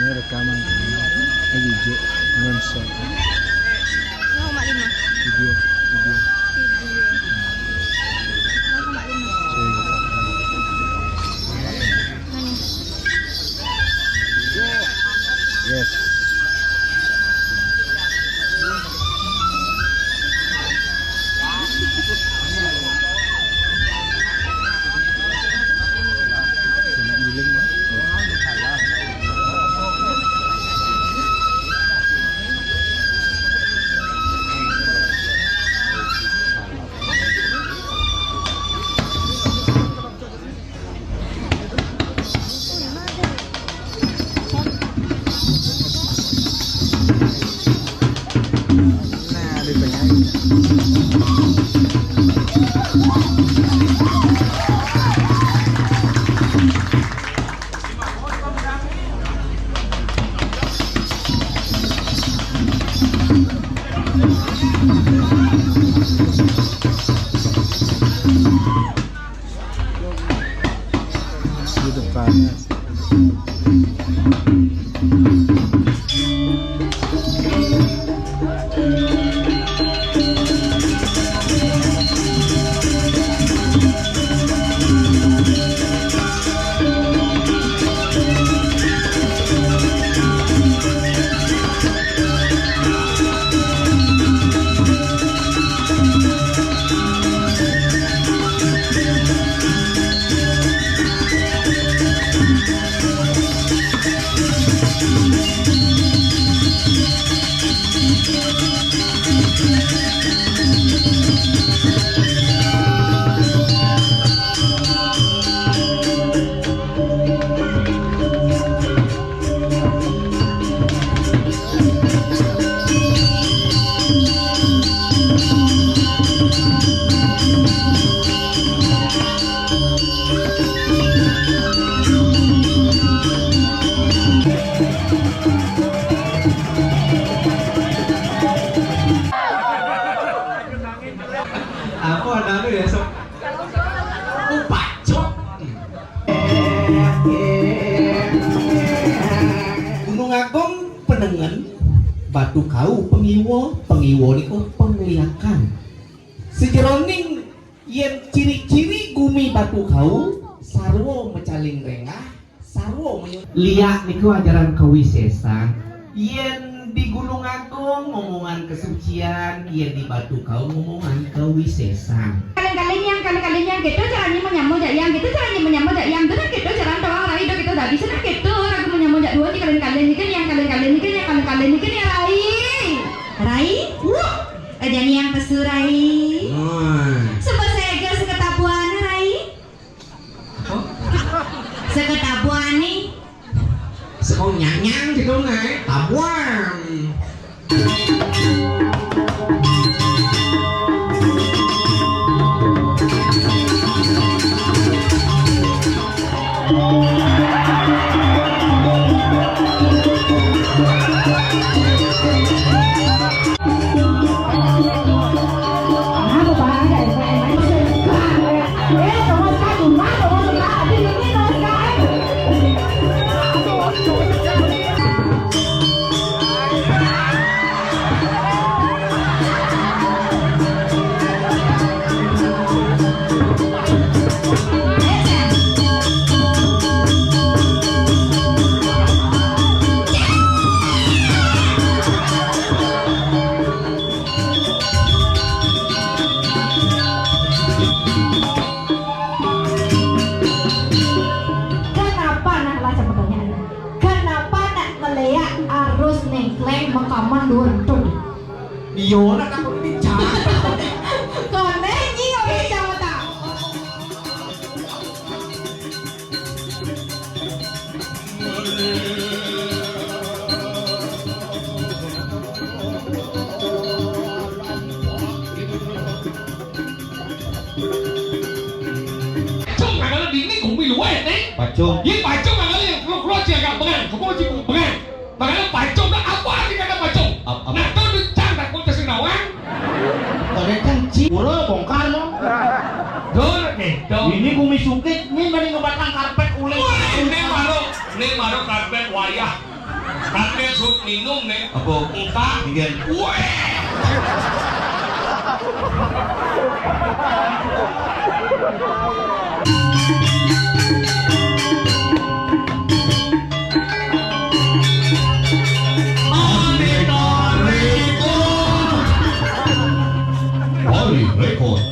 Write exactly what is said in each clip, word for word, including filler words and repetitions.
Ini rekaman. Ini video. Ini bisa. Nol koma lima. Video, video. Video. Nol koma lima. Saya lupa. Mana? Yes. Sama giling, Mas. Nah, ditanyain. Di depannya. Apa namanya ya, sok? Upacok. Gunung Agung penengen, Batu Kau pengiwa, pengiwa niku pengliakan. Sajeroning yen ciri-ciri gumi Batu Kau, sarwa macaling renggah, sarwa mayu. Liak niku ajaran kawisesan. Yen di Gunung Agung ngomongan kesucian, yen di Batu Kau ngomongan kawisesan. Kaleng-kaleng yang, kaleng-kaleng yang, gitu caranya menyambung jak yang, gitu caranya menyambung jak yang, dengan gitu jalan tawang rai do gitu dadi seneng gitu, ragu menyambung jak dua di kaleng-kaleng ini kan yang, kaleng-kaleng ini kan yang, kaleng-kaleng ini kan yang rai. Rai? Wuh, aja nih yang pesu rai. Hmm. Sebesega seketabuan rai. Seketabuan nih. Sekong nyanyang gitu, Nay. Tabuan. Kenapa nak lah sama tanya? Kenapa nak ngeliat arus nengkleng makaman dua entun? Iya, nak takut ini jahat. Koné nyi kok bisa tahu? Cung, kagak dini gumi luweh, Neng. Pacung. Yé pacung kagak yang keluar-keluar sih agak bengang. Kamu masih bengang. Makanya pacung kan apa arti kata pacung? Ap-, apa? Nah, tuh cang takut ke Singawang. Ada cang ci-, pura bongkar lo. Dul, gitu. Ini gumi sukit, ini mending ngebatang karpet uling. Wah, ini baru, ini baru karpet wayah. Kabeh sup minum, eh. Apa? Entah. Nggih. Weh. Oli Record.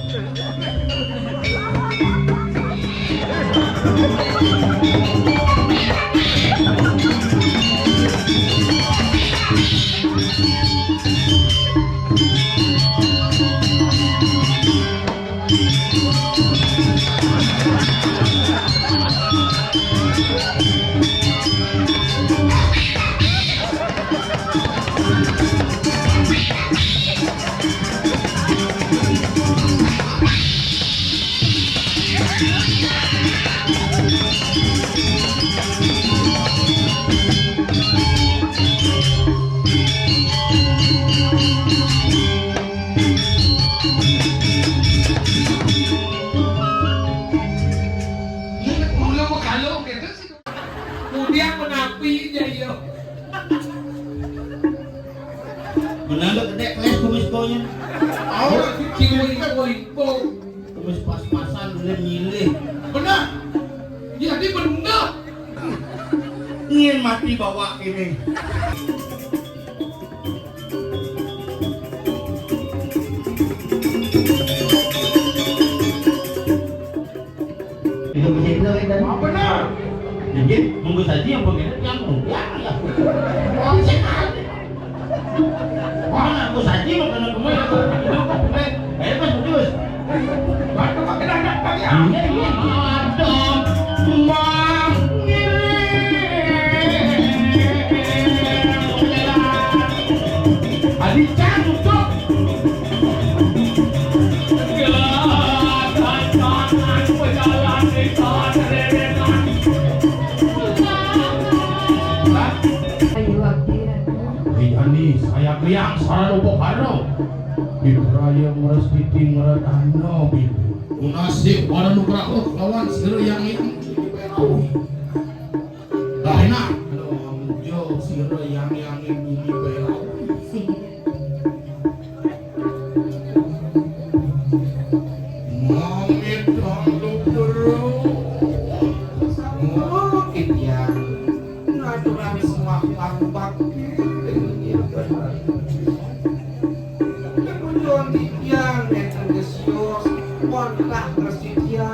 Mula bekalung gitu sih. Kemudian menapi aja, iya. Menantu kedek, kelas kumis koyen. Oh, kiwing-kiwing. Kumis pas-pasan, boleh milih. Benar. Jadi benar. Ingin mati bawa ini. Itu begitu, kan? Apa, nah? Jadi, monggo saja yang pengen yang muda, ya. Wah, saya kaget. Wah, aku saja mau kena kemana, aku hidup, aku pengen. Ayo, Mas, terus. Waduh, makin enak, Bang, ya. Iya, iya. Aduh, Bang. Adi, cang, tutup. Ayo, abdi, Ratu. Rijani, saya kriang, sarana upakara. Bibraya ngresthiti ngretana, Bibi. Munasih para nugraha lawan sira yang yang. Lah enak. Lho, muncul sira yang yang Bibi Bela. Sing. Mamit bro. Sakit ya. Ngaturang sembah pambak. Kemudian tiang nenten gesios, kontrak tersedia.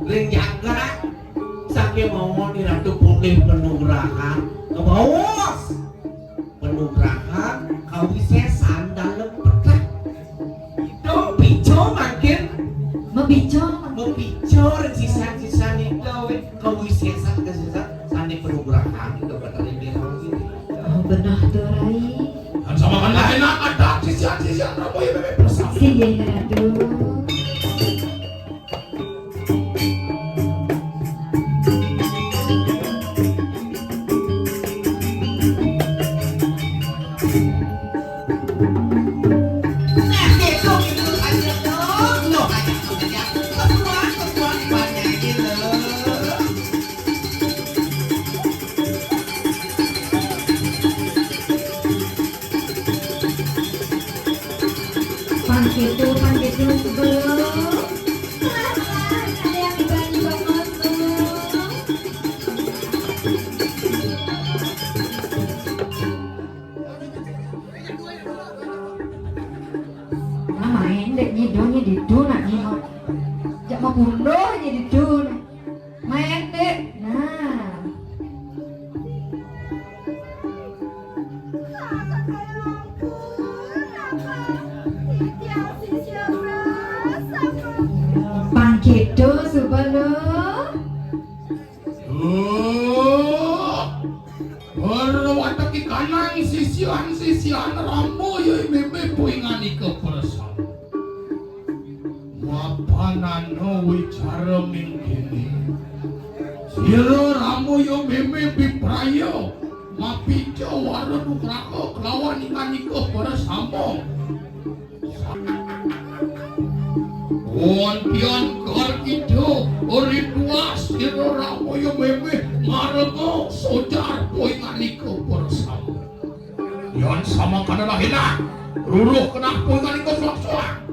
Ring jagat, saking mawon Ratu polih panugrahan, kabaos panugrahan kawisésan dalem petah. Itu pica mangkin. Mapica. Mapica ring sisan-sisan itu, wéh. Kawisésan, kawisésan sané panugrahan itu Betari Déwa gitu. Oh, benah to, Rai. Kan sama kan enak ada sisian-sisian apa ya, Bébé, bersama. Singgih, Ratu. Pan kéto, pan kéto, sebelum. Pelan-pelan, ada yang dibantu, Bos. Belum. Main dek nyido nyididu nak nyido. Jak mau bunuh nyididu. Main dek. Nah. Pangkido suba lo. Duh. Berwateki kanang sisian-sisian Rama ya meme poinganika persama. Mapanana wicara mingkini. Sira Rama ya meme bipraya mapica wara nugraha kelawan inganika persama. Wontian kar kita rituas sira Rama ya meme marga sojar poinganika persama. Yan samangkana rahina, ruruh kenah poinganika suak-suak.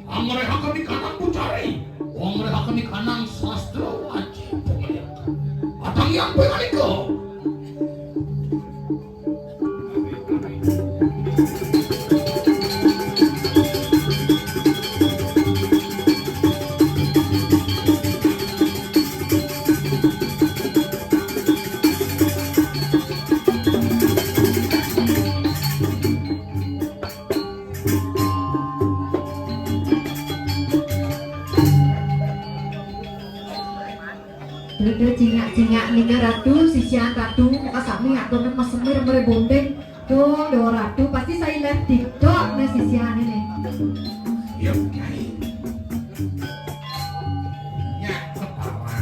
Angrehaken ikanang pucari, angrehaken ikanang sastra wajib pamelikan. Atang yang poinganika. Dudu cingak-cingak ninga ratu, sisian ratu, maka sami atune mesemir mere bonding. Tuh, do ratu pasti saya live TikTok nih sisian ini. Yuk, Nyai. Nyak ketawa.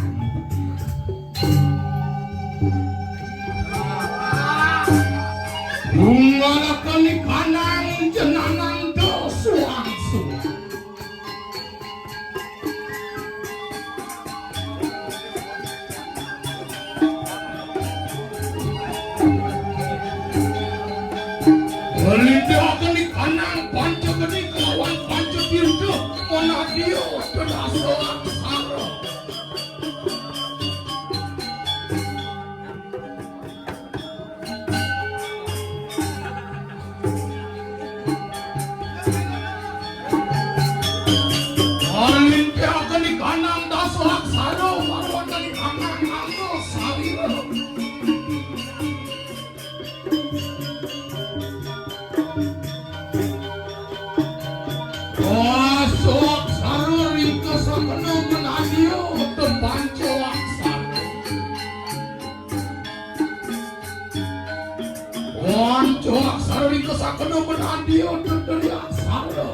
Unggalaken ikanang jenengan dos wangsul. Nglintihake ikanang panca geni kelawan panca tirta, manadia pedasa aksara. Nglintihake ikanang dasa aksara, marwantane ikanang angga sarira. Dasa aksara ringkesakena manadia tepanca aksara. Panca aksara ringkesakena manadia teteri aksara.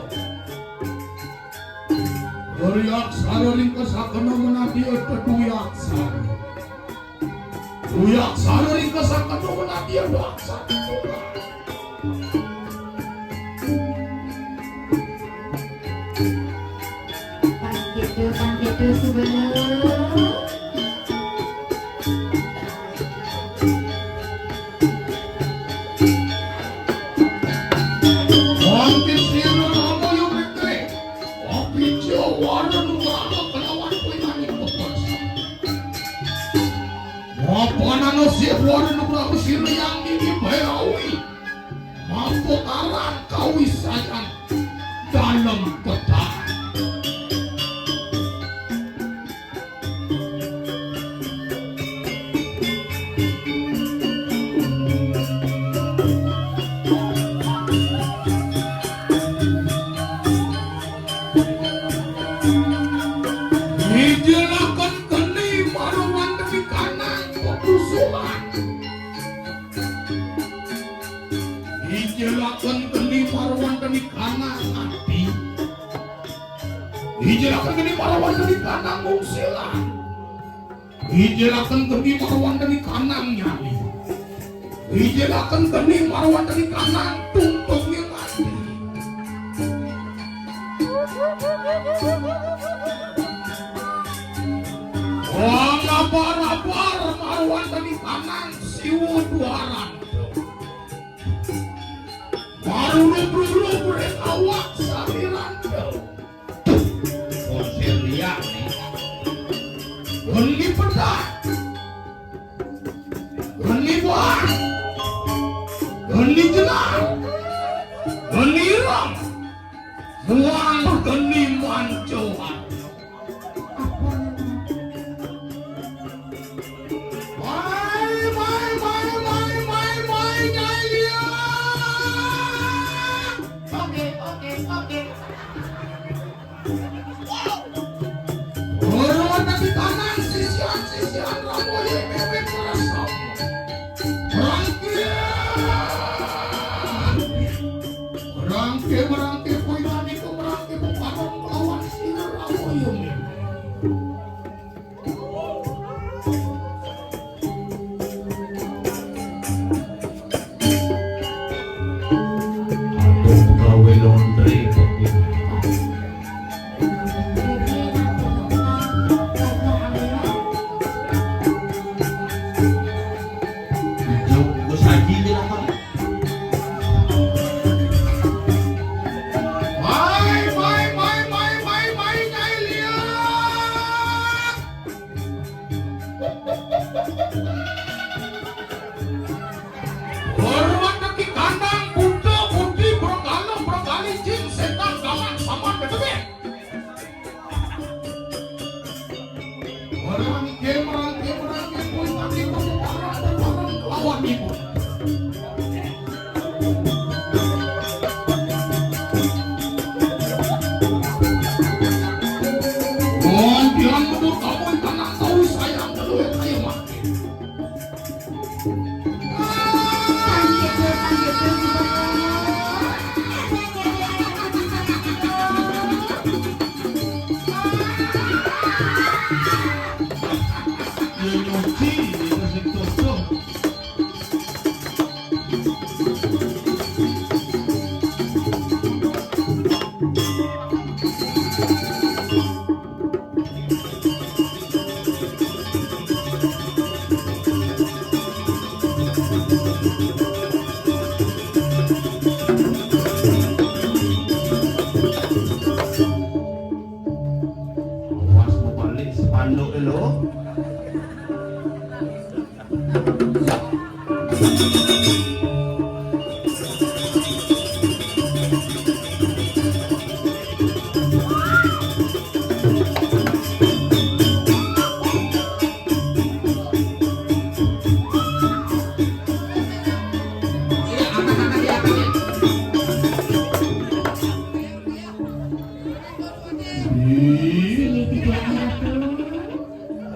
Teri aksara ringkesakena manadia tetui aksara. Tui aksara ringkesakena manadia dua aksara. Pangkitu, pangkitu, subana. Wonten sira Rama ya mete, apica wara nugraha kelawan poinganika persama. Mapanana sih wara nugraha sira yang nini berawi. Mapokaran kawisayan dalem petah. Ngijelaken geni marwantene kanang pepusuhan. Ngijelaken geni marwantene kanang ati. Ngijelaken geni marwantene kanang mungsilan. Ngijelaken geni marwantene kanang nyali. Ngijelaken geni marwantene kanang tumpenging ati. Wong abar-abar marwantene kanang siwa duaranta. Marurub-rurub ring awak sariranta. Konsir liak nih. Geni pedak. Geni buah. Geni jenar. Geni ireng. Muang geni mancoan. Mai, mai, mai, mai, mai, mai, Nyai Lia. Oke, oke, oke. Ora tapi tanang sisian-sisian rambuye bebek merasa. Rangke. Rangke, rangke, kowe tadi ku rangke, peparong lawan sinar apa ya? Aduh, gawe laundry kok ini. Jauh, bos haji aja lah, Pak. Mai, mai, mai, mai, mai, mai, Nyai Lia. Hormat neki kandang, buta, budi, bergaluh, bergali, jin, setan, gaman, paman, tetebe. Merangke, merangke, merangke, kuwi mati kok parah, parah lawan ibu. Wong bilang betul kamu tanah tahu sayang keluar ayo mati. Awas mau balik spanduk lo.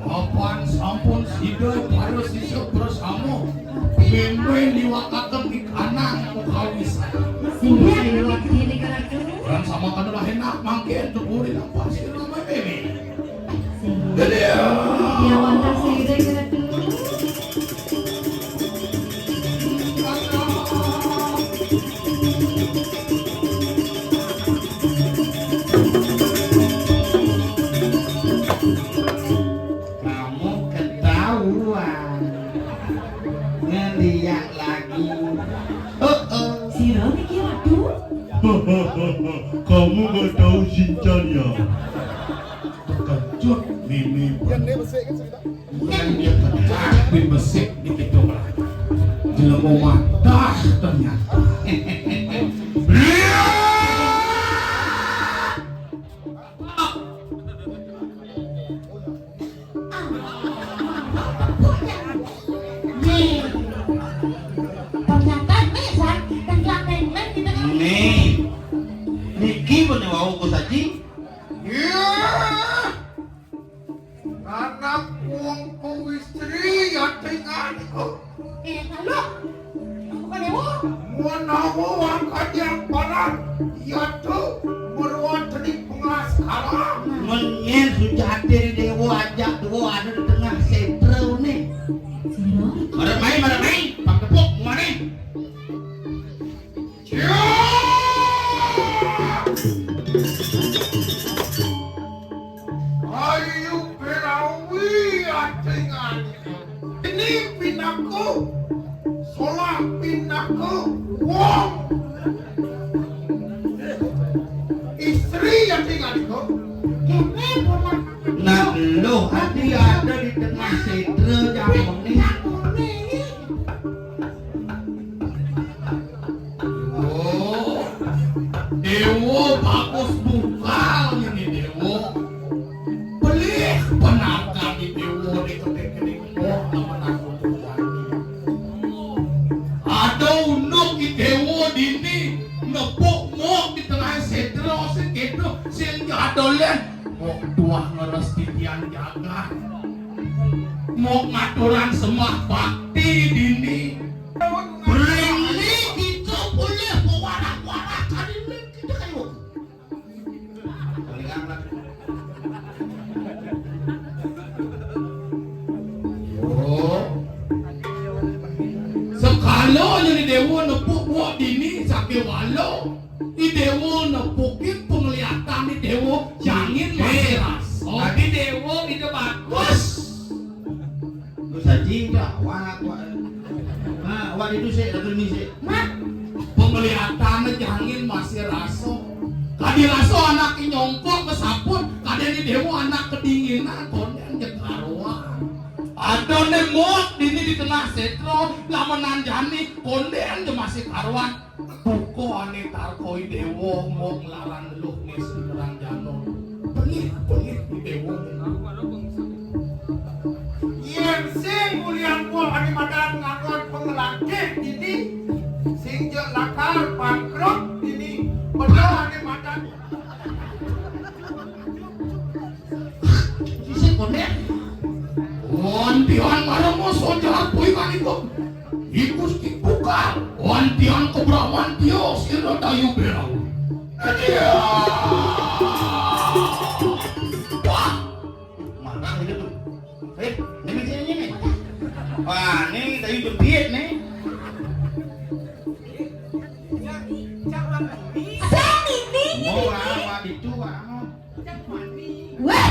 Apan sampun sida para sisya bersama mimpi liwataken di kanang mukawisan. Singgih liwat diri Ratu. Dan sama kadalah enak mangkin tepuri lampah sira mimpi. Singgih. Dadah. Ya wantah sira Ratu. Kamu ketahuan. Ngeliat lagi. Heeh. Sira niki, Ratu? Kamu nggak tahu Sinchan ya? Terkejut Mimi. Yang dia besik kan cerita. Yang dia kecak di besik di kidung lah. Jelema matah ternyata. Nih. Ternyata nih, San, tenggelam neng-neng gitu. Nih. Niki menewau Gus Haji. Iya. Anak wong ku istri ya dengan iku. Eh, halo. Bukan dewa. Menawa wong kajang paran, yaitu merwateni pengaskara. Menyen sujati dewa ajak dua ada di tengah setra ne. Sira. Marah main, marah main. Pak tepuk, mana? Cia! Ayu Berawi atingan. Ini pinaku, solah pinaku, wong. Istri atingan itu. Kene bola. Nah, lo hati ada di tengah sedra jamone. Oh, dewa Bagus bungkalnya nih, Dewo. Pelih penangkal di Dewo, di ketik-ketik. Oh, temen aku tuh. Ada unduk di Dewo dini, nepuk mok di tengah sedro, segitu, sing jadolin. Mok tuah ngeres titian jagat. Mok ngaturan sembah bakti dini. Beli kita boleh mewarah-warah kali ini kita kayu. Paling amat. Yo. Sekala nya ni Dewa nepuk buat dini sambil walau. Ni Dewa nepukin penglihatan ni Dewa jangin masih raso. Tadi Dewa ida bagus. Lu saji dah, wah, wah. Nah, wah itu sih, lagu ini sih. Mat. Penglihatan jangin masih raso. Kadi raso anak nyongkok ke sapun, kadi ni Dewa anak kedinginan, konden je karuan. Ada ne mot dini di tengah setro, lamenan jani, konden je masih karuan. Buka ane tarkoi Dewa, mok nglarang luh ngesu nerang jano. Bengih, bengih ni Dewa. Yen sing mulian pol ane madan nganggon pengelangkit dini, sing je lakar bangkrut dini, bener ane madan. Sisik konden. Wantian marang masa jahat kuwi kan iku. Iku sing buka. Wantian kebrawan tio sira dayu berau. Iya. Wah. Mana ini tuh? Eh, ini sini nih. Wah, ini dayu jepit nih. Sing ini, ini, Mau ini. Apa itu, Pak? Wah,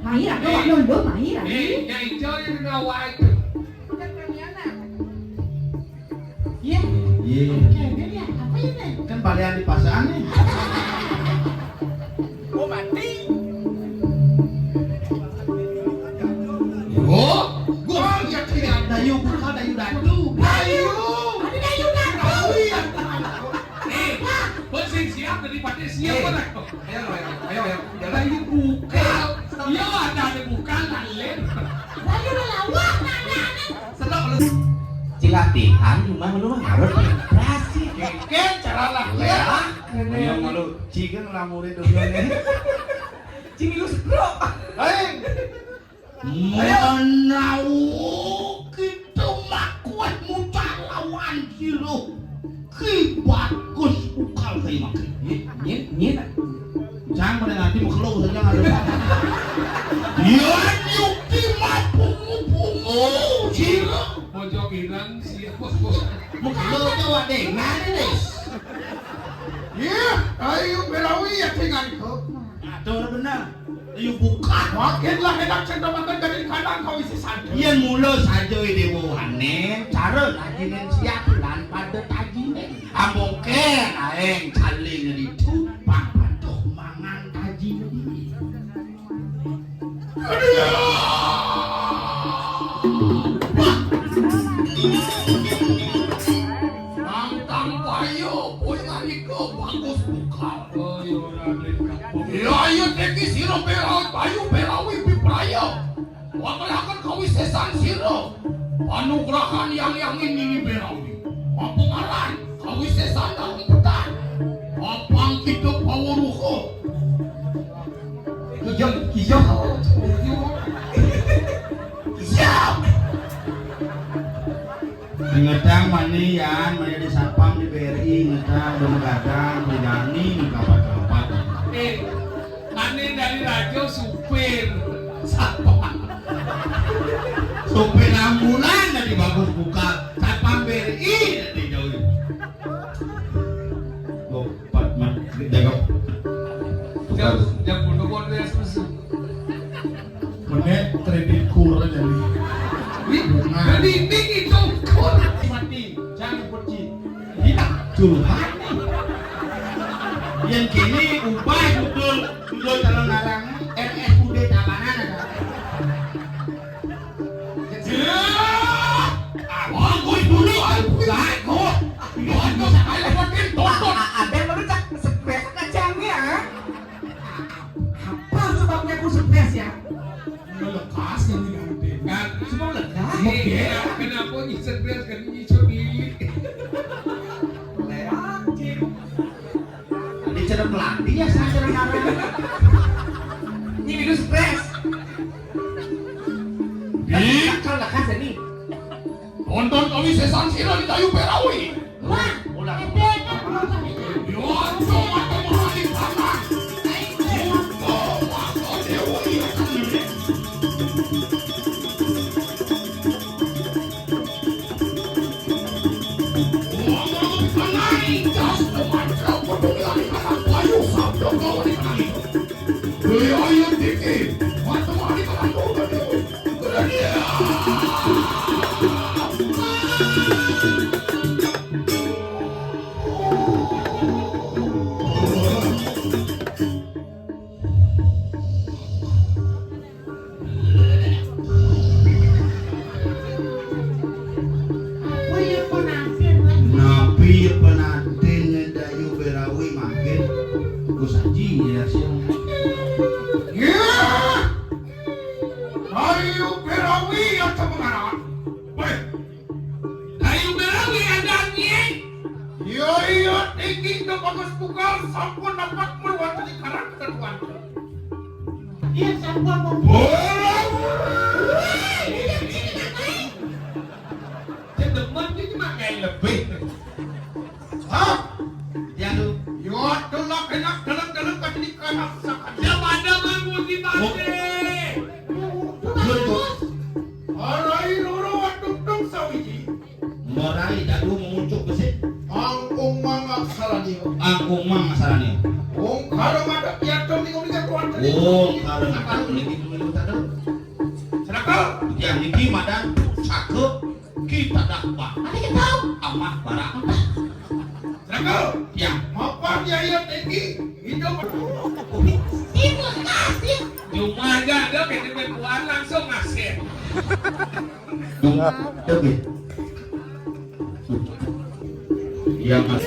main apa, Pak Yondo? Main apa? Eh, yang hijau yang kena white. Iya. Iya. Oke, oke, ya. Apa ini? Kan balian di pasar nih. Oh, mati. Oh, gua lihat sini ada dayu, bukan dayu datu. Dayu. Ada dayu datu. Dayu yang Eh, pun sing siap daripada siap. Eh. Kan? Ayo, ayo, ayo, ayo. Jalan. Dayu bukan. Iya, ada, ada bukan, lain. Dayu lawak, nanya, nanya. Sedok lu. Cilatihan, rumah lu mah harus berasi. Kengken, cara lah, ya. Ngomong lu, ciga ngelamuri dunia nih. Cing lu sedok. Lain. Menawi kita makuat mutar lawan sira, Ki Bagus Bukal kaya mangke. Nggih, nggih, nggih, Pak. Jang pada nanti mekelo saja ada. Ya nyuki mah pungu-pungu sira. Pojok ireng siap, Bos. Mekelo ke wadengan, Des. Ya, ayo belawi ya dengan kok. Aduh, benar. Ayo buka. Makin lah enak cendamakan dari kanan kau isi sandal. Yen mula saja dewa wanen, cara tajinen siap lan pada tajinen. Amboke aeng caling ritu, pang patuh mangan tajinen. Aduh. Wah. Tangkang payo, kuwi nalika bagus bukal. Oh, iya, ora, Dek. Iya, iya, teki sira perawi, payu perawi pipraya. Wakalaken kawisesan sira. Panugrahan yang yangin nini perawi. Apa ngaran? Kawisesan dalam petang. Apang kita pawaruha. Kijang, kijang. Kijang. Ingetang mani yan, mani di satpam di B R I, ingetang, udah megadang, udah nyani, nih kapat-kapat. Eh, mani dari raja supir. Satpam. Supir ambulan tadi bagus buka, satpam B R I tadi jauh. Loh, Pat, Mat, jaga. Jam, jam puluh buat dia selesai. Menek kredit kur aja nih. Wih, bunga. Kredit itu kur mati, jangan pergi. Gila, curhat nih. Yang kini ubah judul, judul calon larang R S U D Tabanan aja. Wah, gue dulu, aku jago. Gue sekali penting tonton. Ada yang baru cak, sekrek aja. Kenapa nyisir beras kan nyisir diri? Leak. Ini cerep lagi ya, saya cerep lagi. Ini minum stres. Di akal lah kan ini. Tonton kami sesan sira di kayu perawi. Wah, ulah. Yo, coba teman di sana. Yo, coba dewa ini. Napi ya penantin Dayu Berawi makin ku saji ya sih. Ya, Dayu Berawi ya sebenarnya. Weh, Dayu Berawi ada nyi. Iya, iya, tinggi ke bagus bukan sampun dapat meruat di karang ketuan. Iya, sampun mau. Wah, iya, ini ngapain? Dia demen dia cuma kayak lebih. Hah? Ya lu. Yo, tuh lah kena dalam-dalam kan di karang sakan. Ya pada manggut di tadi. Arai roro waduk dong sawiji. Morai dadu mengucuk besi. Angkung mangak saranio. Angkung mang saranio. Ung karang ada piatur ni kau ni jatuh. Ung karang ada ni kita dulu. Serakal. Yang niki madan cakep kita dah bah. Ada yang tahu? Amah barang. Serakal. Ya. Mapan ya ya tinggi. Hidup. Terima kasih. Cuma aja ada kena buat langsung ngasih. Duh, duh, gitu. Iya, Mas.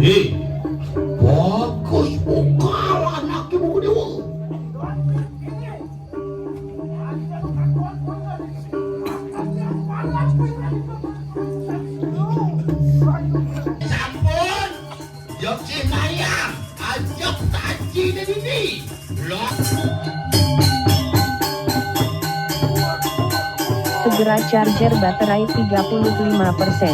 Hei, bagus bungkal anak ibu dewa. Sampun, Yoki Mayang, ajak taji di sini. Segera charger baterai tiga puluh lima persen.